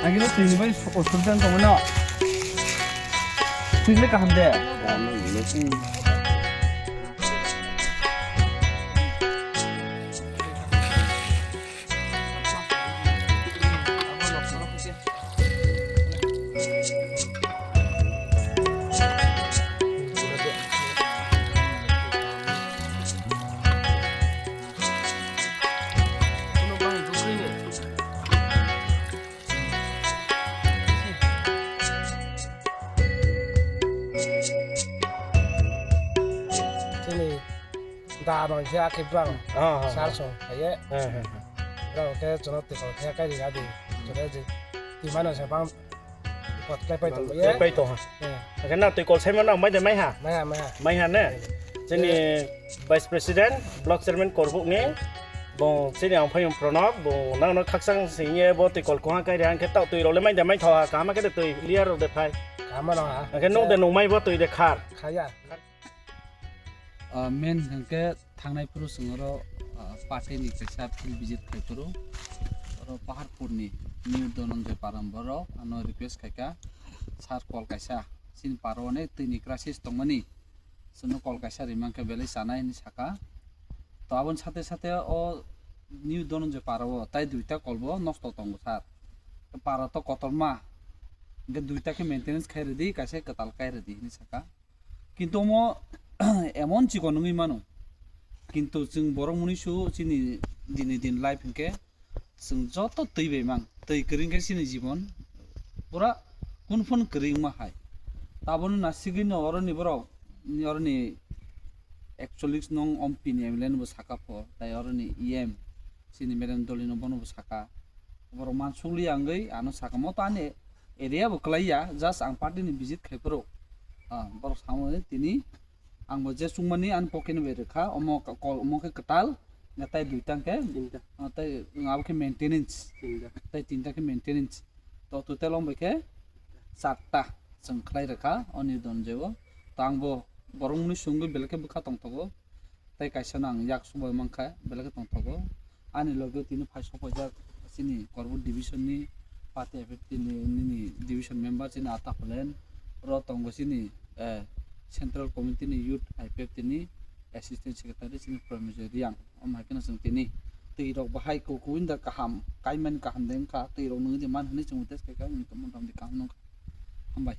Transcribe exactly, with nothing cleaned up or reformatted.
Ang khe twi ni bai osubida wng tongmano. Twi le kaham de. Chini da rong khe akhe bang. Ah, ah, sar ah. Song khaye. Ah, ah, ah. Rong khe chono twi kol khe kai ri adi. Chole je twi mano se bang. Kot khlai pai tong ye. Khlai pai tong ha. Eh. Khe na twi kol sai mano mai de mai ha. Mai ha, mai ha. Mai ha ne. Eh. Chini Vice President, Block Chairman Korbuk ni, bo chini ang phayung Pranab, bo nang no khaksang sing ye bo twi kol koha kai rang khe tau twi role mai de mai thawa, kama khe de twi liar rok de phai. Kama no ha. Khe nung de nung mai bo twi de khar. Khaya. Ah, main hwnkhe thangnai phuru chwng oro, ah, party ni kaisa field visit khai phuru. Oro Paharpur ni New Dhananjay Param borok ano request khaika, "Sir, kol kaisa chini paro onek twi ni crisis tongmani." Chwngno kol kaisa rimang khe belai chanai hinwi saka. To aboni sate sate o New Dhananjay para o tai duita kol bo nosto tongo sir. Para to kotorma. Hwnkhe duita khe maintenance khai rwdi, kaisa kwtal kai rwdi hinwi saka. Kintu omo emon chikon wngwi mano. Kintu chwng borok mwnwi su chini dini din life hwnkhe Chwng joto twi bai mang, twi kwrwi khe chini jibon pura kunphun kwrwi wngma hai. Tabukno nasigwino oroni borok, oroni ekchollish nong M P ni M L A no bo saka pho, tai oroni E M chini Madam Dolly no bono bo saka. Borok mansukliya wngwi ano saka, mo to ani area bo kwlaiya, just ang party ni visit khai phuru. Ah, borok samo tini Ang bo je chukmani ani pocket ni bai rwkha, omo ka-, kol omo khe kwtal, na tai duita khe, tinta. Ah, tai abo khe maintenance, tinta. Tai tinta khe maintenance. To total wng bai khe charta chwng khlai rwkha o New Dhananjay o. To ang bo borok mwnwi sungwi belai khe bwkha tongthogo. Tai kaisa no ang yak subai mankha, belai khe tongthogo. Ani loge tini phai sokphaijak chini Korbuk division ni party F F T ni nini division member chini Ata Holen, oro tongo chini, eh, central committee ni youth I P F T ni assistant secretary chini Promejoy Riang. Omo hai kheno chwng tini twi rok bahai ku kuinda kaham kaimani kaham de wngkha, twi rok nungwi de man hinwi chwng test khaikha, wngkha motamoti kaham nungkha. Hambai.